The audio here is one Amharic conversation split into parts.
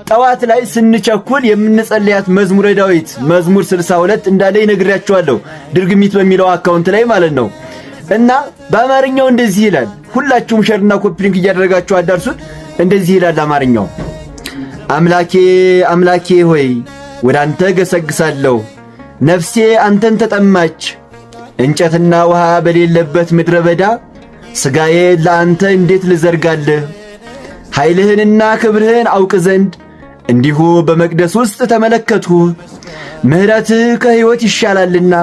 ጠዋት ላይ ስንቸኩል የምንጸልያት መዝሙረ ዳዊት መዝሙር 62 እንዳለ ይነግራችኋለሁ። ድርግሚት በሚለው account ላይ ማለት ነው። እና በአማርኛው እንደዚህ ይላል። ሁላችሁም share ና copy link እያደረጋችሁ አዳርሱት። እንደዚህ ይላል አማርኛው። አምላኬ አምላኬ ሆይ ወደ አንተ ገሰግሳለሁ፣ ነፍሴ አንተን ተጠማች። እንጨትና ውሃ በሌለበት ምድረ በዳ ሥጋዬ ለአንተ እንዴት ልዘርጋልህ? ኃይልህንና ክብርህን አውቅ ዘንድ እንዲሁ በመቅደስ ውስጥ ተመለከትሁ። ምሕረትህ ከሕይወት ይሻላልና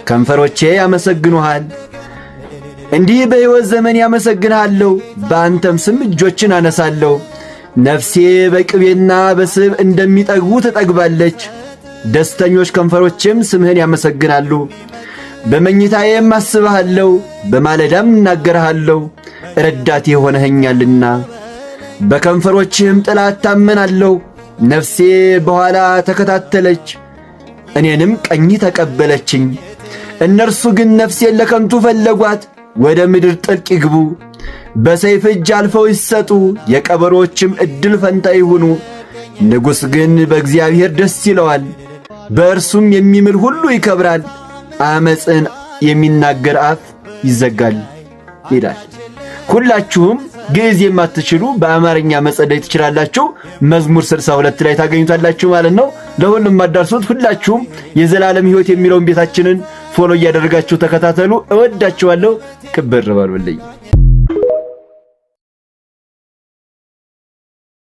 ከንፈሮቼ ያመሰግኑሃል። እንዲህ በሕይወት ዘመን ያመሰግንሃለሁ፣ በአንተም ስም እጆችን አነሳለሁ። ነፍሴ በቅቤና በስብ እንደሚጠግቡ ትጠግባለች። ደስተኞች ከንፈሮችም ስምህን ያመሰግናሉ። በመኝታዬም አስብሃለሁ፣ በማለዳም እናገርሃለሁ፣ ረዳቴ ሆነኸኛልና። በከንፈሮችህም ጥላ እታመናለሁ። ነፍሴ በኋላ ተከታተለች፣ እኔንም ቀኝ ተቀበለችኝ። እነርሱ ግን ነፍሴን ለከንቱ ፈለጓት፣ ወደ ምድር ጥልቅ ይግቡ፣ በሰይፍ እጅ አልፈው ይሰጡ፣ የቀበሮችም ዕድል ፈንታ ይሁኑ። ንጉሥ ግን በእግዚአብሔር ደስ ይለዋል፣ በእርሱም የሚምል ሁሉ ይከብራል። ዓመፅን የሚናገር አፍ ይዘጋል ይላል። ሁላችሁም ግዕዝ የማትችሉ በአማርኛ መጸለይ ትችላላችሁ። መዝሙር 62 ላይ ታገኙታላችሁ ማለት ነው። ለሁሉም አዳርሱት። ሁላችሁም የዘላለም ሕይወት የሚለውን ቤታችንን follow እያደረጋችሁ ተከታተሉ። እወዳችኋለሁ። ክብር በሉልኝ።